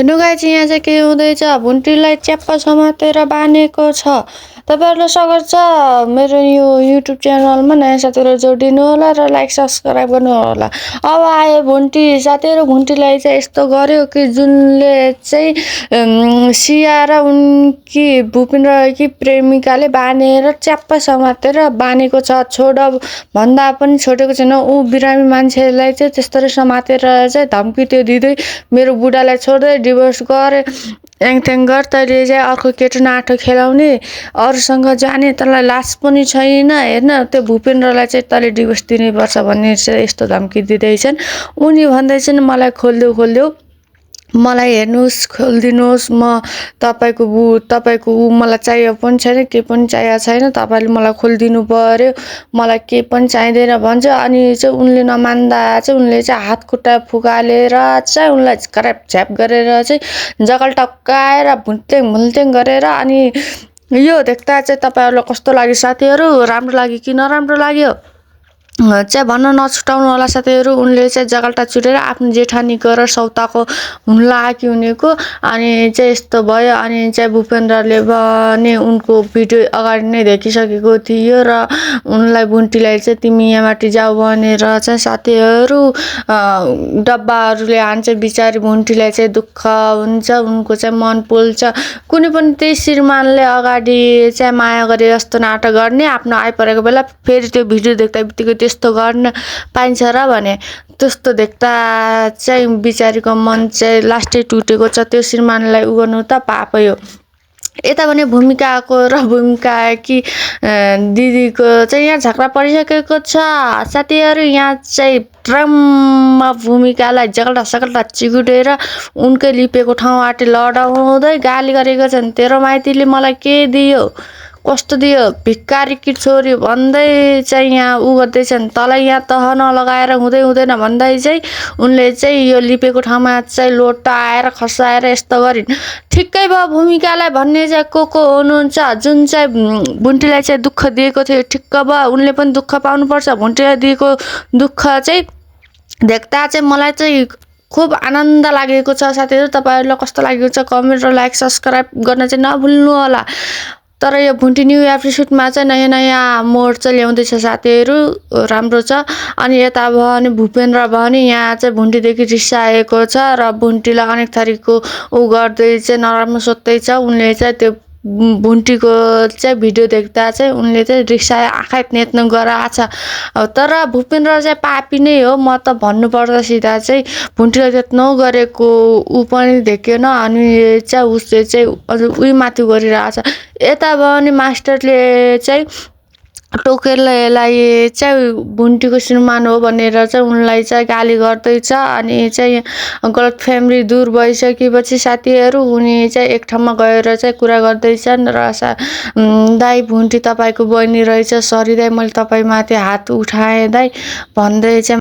हेर्नु गाइज यहाँ चाहिँ के हुँदैछ भुन्टीलाई च्याप्पा समातेर बाँधेको छ। तपाईँहरूले सक्छ मेरो यो युट्युब च्यानलमा नयाँ साथीहरू जोडिनु होला र लाइक सब्सक्राइब गर्नु होला। अब आयो भुन्टी साथीहरू। भुन्टीलाई चाहिँ यस्तो गर्यो कि जुनले चाहिँ सिया र उनकी भूपेन्द्रकी प्रेमिकाले बाँधेर च्याप्पा समातेर बाँधेको छ। छोड भन्दा पनि छोडेको छैन। ऊ बिरामी मान्छेलाई चाहिँ त्यस्तरी समातेर चाहिँ धम्की त्यो दिँदै मेरो बुढालाई छोड्दै डिभोर्स गरे याङथ्याङ गर, तैँले चाहिँ अर्को केटो नाटो खेलाउने, अरूसँग जाने, तँलाई लाज पनि छैन। हेर्न त्यो भूपेन्द्रलाई चाहिँ तैँले डिभोर्स दिनुपर्छ भन्ने चाहिँ यस्तो धम्की दिँदैछन्। उनी भन्दैछन् मलाई खोलिदेऊ मलाई हेर्नुहोस्, खोलिदिनुहोस्, म तपाईँको मलाई चाहियो पनि छैन, के पनि चाहिएको छैन, तपाईँले मलाई खोलिदिनु पर्यो, मलाई के पनि चाहिँदैन भन्छ। अनि चाहिँ उनले नमान्दा चाहिँ उनले चाहिँ हात खुट्टा फुकालेर चाहिँ उनलाई झ्याप झ्याप गरेर चाहिँ जगल टक्काएर भुल्टेङ गरेर अनि यो देख्दा चाहिँ तपाईँहरूलाई कस्तो लाग्यो साथीहरू? राम्रो लाग्यो कि नराम्रो लाग्यो चाहिँ भन्न नछुटाउनु होला साथीहरू। उनले चाहिँ जगल्टा चुरेर आफ्नो जेठानीको र सौताको हुन्ला आकी हुनेको अनि चाहिँ यस्तो भयो। अनि चाहिँ भूपेन्द्रले भने उनको भिडियो अगाडि नै देखिसकेको थियो र उनलाई भुन्टीलाई चाहिँ तिमी यहाँबाट जाऊ भनेर चाहिँ साथीहरू डब्बाहरूले हान्छ। बिचारी भुन्टीलाई चाहिँ दुःख हुन्छ, उनको चाहिँ मन पोल्छ। कुनै पनि त्यही श्रीमानले अगाडि चाहिँ माया गरे जस्तो नाटक गर्ने, आफ्नो आइपरेको बेला फेरि त्यो भिडियो देख्दा बित्तिकै त्यस्तो गर्न पाइन्छ र भने त्यस्तो देख्दा चाहिँ बिचारीको मन चाहिँ लास्टै टुटेको छ। त्यो श्रीमानलाई उगाउनु त पाप हो। यता भने भूमिकाको र भूमिका कि दिदीको चाहिँ यहाँ झगडा परिसकेको छ साथीहरू। यहाँ चाहिँ ड्रममा भूमिकालाई जगल्टा चिकुटेर उनकै लिपेको ठाउँबाट लडाउँदै गाली गरेको छन्। तेरो माइतीले मलाई के दियो, कस्तो दियो, भिक्कारीकी छोरी भन्दै चाहिँ यहाँ उ गर्दैछन्। तँलाई यहाँ तह नलगाएर हुँदैन भन्दै चाहिँ उनले चाहिँ यो लिपेको ठाउँमा चाहिँ लोटाएर खसाएर यस्तो गरिन्। ठिक्कै भयो भूमिकालाई भन्ने चाहिँ को हुनुहुन्छ जुन चाहिँ भुन्टीलाई चाहिँ दुःख दिएको थियो। ठिक्क भयो, उनले पनि दुःख पाउनुपर्छ। भुन्टीलाई दिएको दुःख चाहिँ देख्दा चाहिँ मलाई चाहिँ खुब आनन्द लागेको छ साथीहरू। तपाईँहरूलाई कस्तो लागेको छ कमेन्ट र लाइक सब्सक्राइब गर्न चाहिँ नभुल्नु होला। तर यो भुन्टी न्यू एपिसोडमा चाहिँ नयाँ मोड चाहिँ ल्याउँदैछ साथीहरू, राम्रो छ। अनि यता भयो भने भूपेन्द्र भयो भने यहाँ चाहिँ भुन्टीदेखि रिसाएको छ र भुन्टीलाई अनेक थरीको ऊ गर्दै चाहिँ नराम्रो सोध्दैछ। उनले चाहिँ त्यो भुन्टीको चाहिँ भिडियो देख्दा चाहिँ उनले चाहिँ रिसाए आँखा नेत्न गराएको छ। तर भूपेन्द्र चाहिँ पापी नै हो। म त भन्नुपर्दा सिधा चाहिँ भुन्टीलाई त्यत्नो गरेको ऊ पनि देखेन अनि चाहिँ उसले चाहिँ अझ उही माथि गरिरहेछ। यता भयो भने मास्टरले चाहिँ टोकेर यसलाई चाहिँ भुन्टीको श्रीमान हो भनेर चाहिँ उनलाई चाहिँ गाली गर्दैछ। अनि चाहिँ गलत फ्यामिली दूर भइसकेपछि साथीहरू उनी चाहिँ एक ठाउँमा गएर चाहिँ कुरा गर्दैछन् र दाइ भुन्टी तपाईँको बहिनी रहेछ, सरी दाइ मैले तपाईँमाथि हात उठाएँ दाइ भन्दै चाहिँ